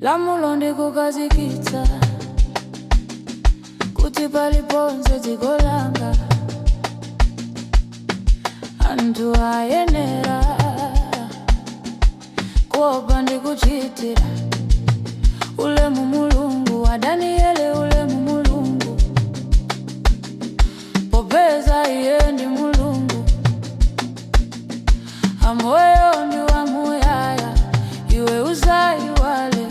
Lamulo ndikukhazikitsa kuti paliponse dziko langa anthu ayenera kuopa ndi kuchitira ulemu Mulungu wa Daniele, ulemu Mulungu, popeza iye ndi Mulungu amoyo ndi wamuyaya. Iwe usaiwale,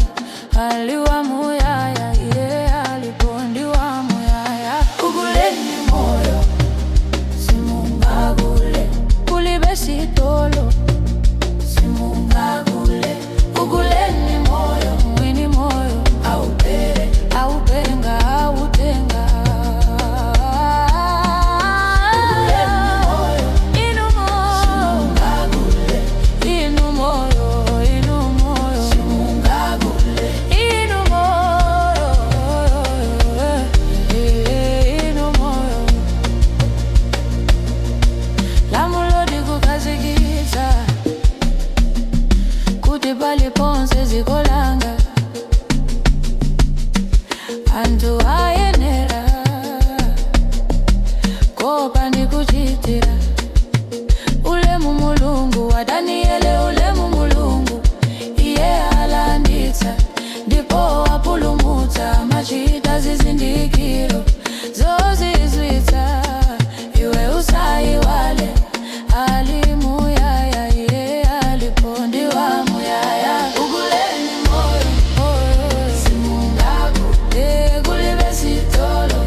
ali wamuyaya, iye alipo ndi wamuyaya. Uguleni moyo, simungagule. Kulibe sitolo, simungagule. Uguleni moyo, mwini moyo aupere, aupenga, autenga. Uguleni moyo, inu moyo, inu moyo, inu moyo, simungagule. Inu moyo, inu moyo. Lamulo ndikukhazikitsa kuti paliponse dziko langa anthu ayenera kuopa ndi kuchitira ulemu Mulungu wa Daniele, ulemu Mulungu. Iye alanditsa ndipo apulumutsa, amachita zizindikiro zozizwitsa. Iwe usaiwale, ali muyaya, iye alipo ndi wamuyaya. Uguleni moyo, simungagule. Kulibe sitolo,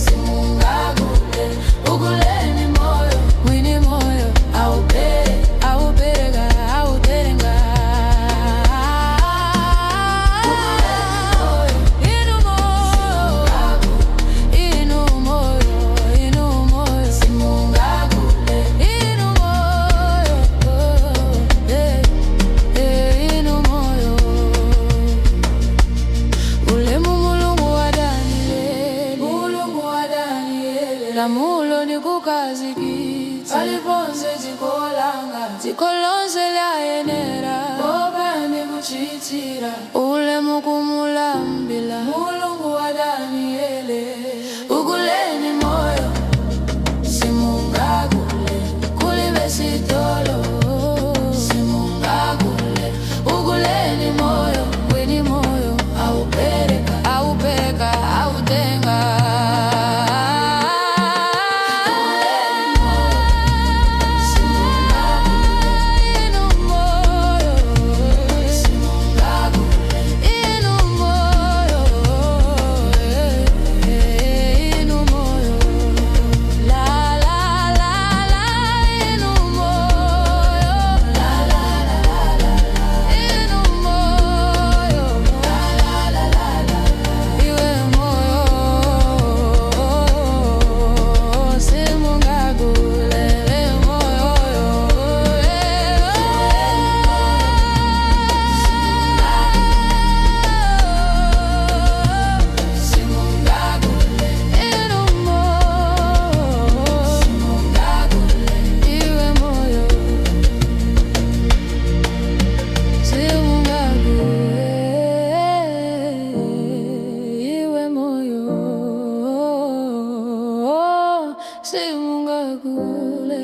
simungagule. Uguleni moyo, mwini moyo aupere, aupereka, autenga. Uguleni moyo, inu moyo, inu moyo, inu moyo, simungagule. Inu moyo, inu moyo. Ulemu Mulungu wa Danieli, Mulungu wa Danieli. Lamulo ndikukhazikitsa paliponse dziko langa, dziko lonse layenera kuopa ndi kuchitira ulemu, kumulambira Mulungu wa Daniele. Uguleni moyo, simungagule. Kulibe sitolo, simungagule. Uguleni moyo, mwini moyo aupereka, aupereka, autenga. Uguleni moyo, simungagule. Inu moyo, simungagule. Inu moyo, inu moyo, la la la la, inu moyo, la la la la la, inu moyo, la la la la la, iwe moyo, simungagule moyo. Simungagule. Inu moyo, simungagule. Iwe moyo, simungagule. Iwe moyo, simungagule.